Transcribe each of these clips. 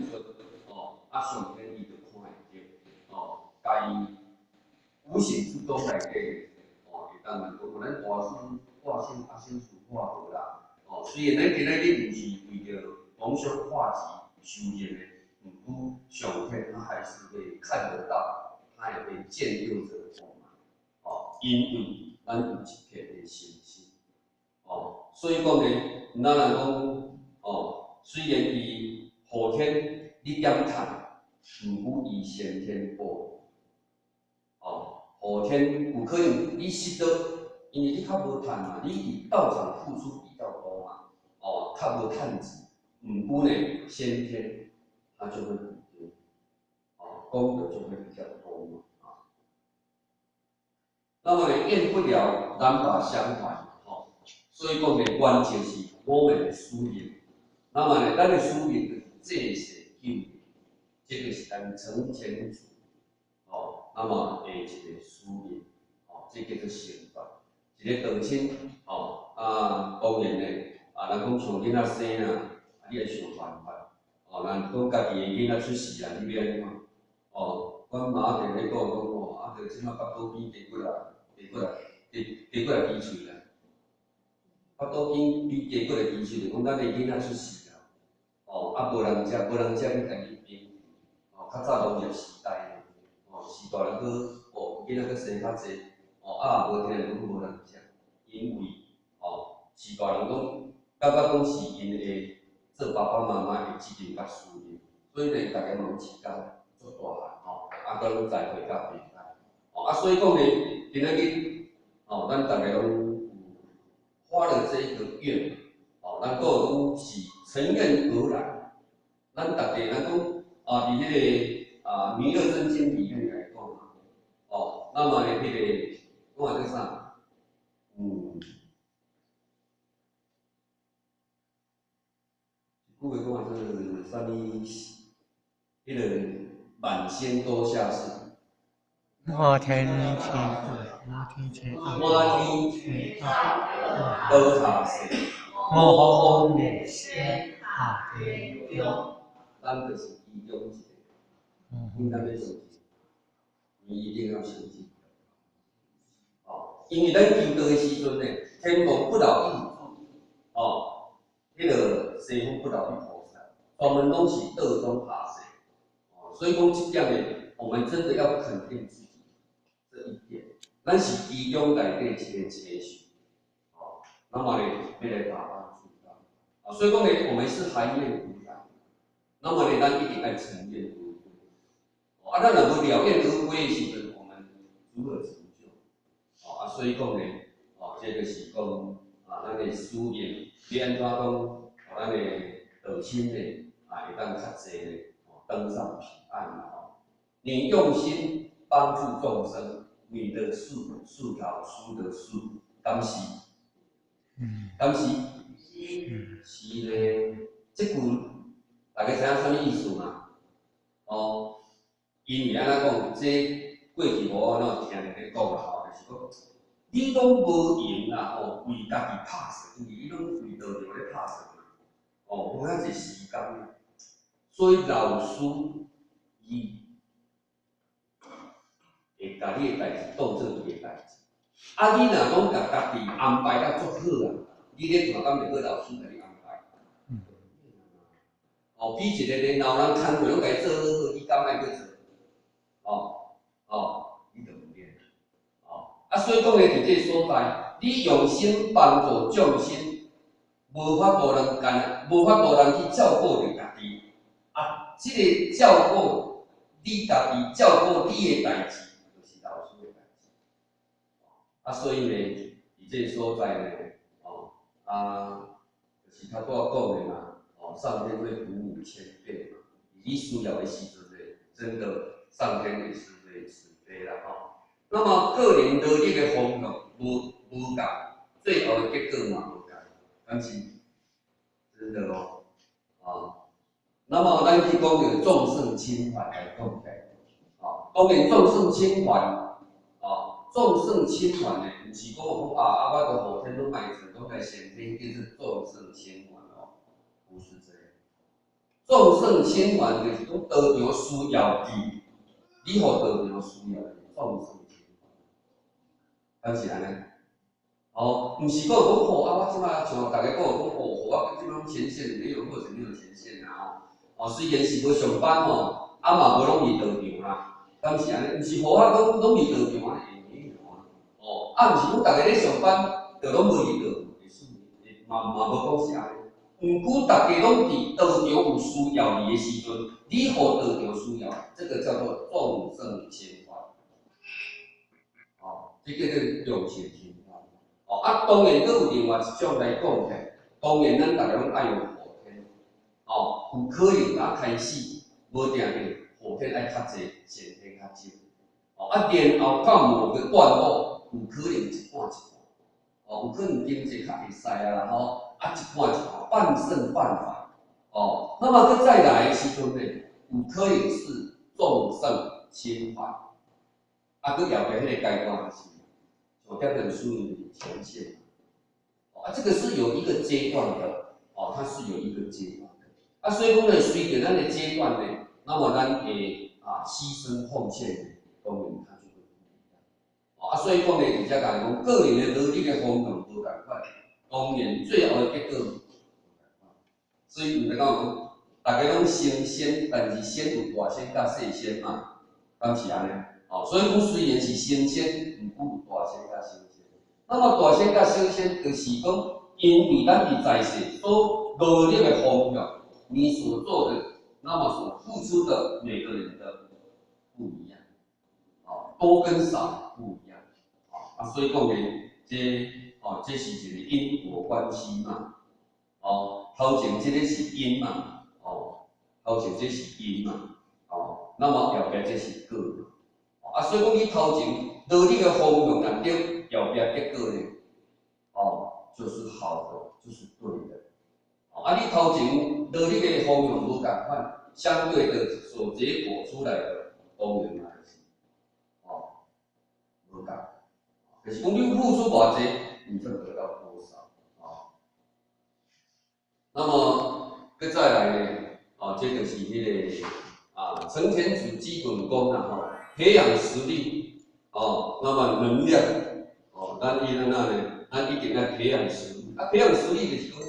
付出，哦，啊上天伊就看會著，哦，共伊無形之中內底，哦，會當來講，咱大師化身阿先師化無啦，哦，雖然咱今仔日毋是為著逢凶化吉修行的，毋過上天他還是會看得到，他也會見證著我們，哦，因為咱有一片的誠心，哦，所以講呢，咱若講，哦，雖然伊後天你減趁，毋過伊先天報，哦，後天有可能你失落，因為你較無趁嘛，你佇道場付出比較多嘛，哦，較無趁錢，毋過呢，先天他就會補貼，哦，功德就會比較多嘛，啊。那麼呢，怨不了，難把相還，吼，所以講呢，原則是我們的使命。那麼呢，咱的使命就是濟世救人，這個是咱承前主，哦，那麼的一個使命，哦，這叫做成佛。一個道親，哦，啊，當然呢，啊，人講像囡仔生啊，啊，你愛想辦法，哦，人講家己的囡仔出世啊，你欲按怎？哦，阮媽佇咧講講吼，啊，著這馬腹肚邊加過來，加過來，加加過來支喙啦。腹肚邊比加過來支喙，就講咱的囡仔出世啊，哦，啊，無人食，無人食，你家己變，哦，較早農業時代，哦，是大人閣，哦，囡仔閣生較濟，哦，啊，無聽講無人食，因為，哦，是大人攏感覺講是𪜶的做爸爸媽媽的責任佮使命，所以呢，逐家嘛攏飼甲足大漢，吼，啊，閣攏栽培甲袂歹，哦，啊，所以講呢，今仔日，哦，咱逐家攏有發了這一個願，哦，咱閣有講是乘願而來，咱逐家咱講啊，佇彼個啊《彌勒真經》裡面來講啊，哦，那麼呢，彼個講的叫啥？這句話講的是啥物？彼個滿仙多下士。滿天天滿天天滿天多下士，五方列仙下天中。咱就是其中一個，應該欲相信，你一定要相信。哦，因為咱求道的時陣呢，天王不老一佛，哦，彼個西方不老一菩薩，專門攏是道中下士。哦，所以講這點呢，我們真的要肯定自己這一點，咱是其中內底一個車數，哦，那麼呢，欲來把握住到，啊，所以講呢，我們是還願而來，那麼呢，咱一定愛乘願而歸，啊，咱若無了願而歸的時陣，我們如何成就？哦，啊，所以講呢，哦，這個是講啊，咱的使命，欲按怎講，哦，咱的道親呢，啊，會當較濟呢，哦，登上彼岸啦，吼。你用心幫助眾生，你的事是老師的事，敢是？敢是？是咧。這句大家知影啥物意思嗎？哦，因為按怎講，這過去無按怎聽人咧講啦，吼，就是講你攏無閒啦，吼，為家己拍算，因為你攏為道場咧拍算嘛，哦，無遐濟時間，所以老師伊會共你的代誌當做伊的代誌，啊，你若講共家己安排甲足好啊，你咧看敢袂閣老師共你安排？哦，比一個咧老人工課攏共伊做好好，你敢愛閣做？哦哦，你就毋免。哦，啊，所以講咧，佇這個所在，你用心幫助眾生，無法度人干，無法度人去照顧著家己。啊，這個照顧你家己，照顧你的代誌，就是老師的代誌。啊，所以呢，佇這個所在呢，哦，啊，就是頭拄仔講的嘛，哦，上天會補你千倍嘛，你需要的時陣呢，真的上天也是會慈悲啦，吼。那麼個人努力的方向無無仝，最後的結果嘛無仝，敢是？真的哦，啊，那麼咱去講著眾聖親凡來講起來，啊，當然眾聖親凡，啊，眾聖親凡呢，毋是講講啊，啊，我都後天攏莫做，攏來先天叫做眾聖親凡哦，不是這樣。眾聖千凡就是講道場需要你，你予道場需要的眾聖千凡，敢是按呢？哦，毋是講講吼啊，我這擺像逐家講講哦，我這擺前線沒有或者沒有前線啦吼，哦，雖然是無上班吼，啊嘛無攏佇道場啦，敢是按呢？毋是予我講攏佇道場啊，會沒有啊，哦，啊毋是講逐家咧上班，就攏無佇道場，嘛嘛無講是按呢。毋過逐家攏佇道場有需要你的時陣，你予道場需要，這個叫做眾聖千凡。哦，這叫做眾聖千凡。哦，啊，當然，閣有另外一種來講起來，當然咱逐家攏愛用後天。哦，有可能啊開始無定定後天愛較濟，先天較少。哦，啊，然後到某個段落，有可能一半一半。哦，有可能經濟較會使啊吼，啊一半一半，半聖半凡。哦，那麼閣再來的時陣呢，有可能是眾聖千凡。啊，閣後壁彼個階段是，像點點屬於前線。啊，這個是有一個階段的，哦，它是有一個階段的。啊，所以講呢，隨著咱的階段呢，那麼咱會啊犧牲奉獻，當然它就會不一樣。啊，所以講呢，佇遮共講，個人的努力的方向無仝款，當然最後的結果無仝款。所以毋知講講，逐家攏成仙，但是仙有大仙佮細仙嘛，敢是按呢？哦，所以講雖然是成仙，毋過有大仙佮小仙。那麼大仙佮小仙，就是講，因為咱佇在世所努力的方向，你所做的，那麼所付出的，每個人的不一樣，哦，多跟少不一樣，啊，所以講呢，這哦，這是一個因果關係嘛，哦，頭前這個是因嘛，哦，頭前這是因嘛，哦，那麼後壁這是果嘛，啊，所以講你頭前努力的方向若對，後壁結果呢，哦，就是好的，就是對的，啊，你頭前努力的方向無仝款，相對的所結果出來的，當然嘛是，哦，無仝，就是講你付出偌濟，你就得到多少，啊。那麼，閣再來呢，哦，這就是彼個啊，成田主基本功啦，吼，培養實力，哦，那麼能量，哦，咱伊按怎呢？咱一定愛培養實力，啊，培養實力就是講，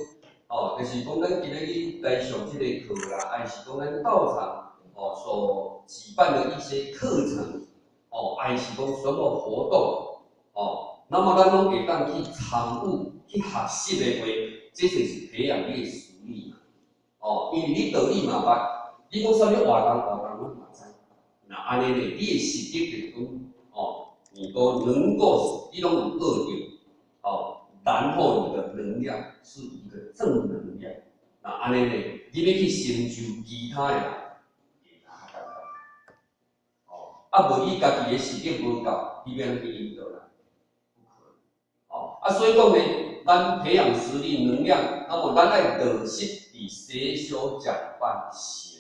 哦，就是講咱今日去來上這個課啦，還是講咱道場哦所舉辦的一些課程，哦，還是講什麼活動，哦，那麼咱攏會當去參與、去學習的話，這就是培養你的實力嘛。哦，因為你道理嘛捌，你講啥物活動活動攏嘛知。若按呢呢，你的實力就是講，哦，你都能夠，你攏有學著，哦，然後你的能量是一個正能量。若按呢呢，你欲去成就其他的人，會較簡單。哦，啊無你家己的實力無夠，你欲按怎去引導人？不可能。哦，啊所以講呢，咱培養實力能量，那麼咱愛落實佇寫修講辦行。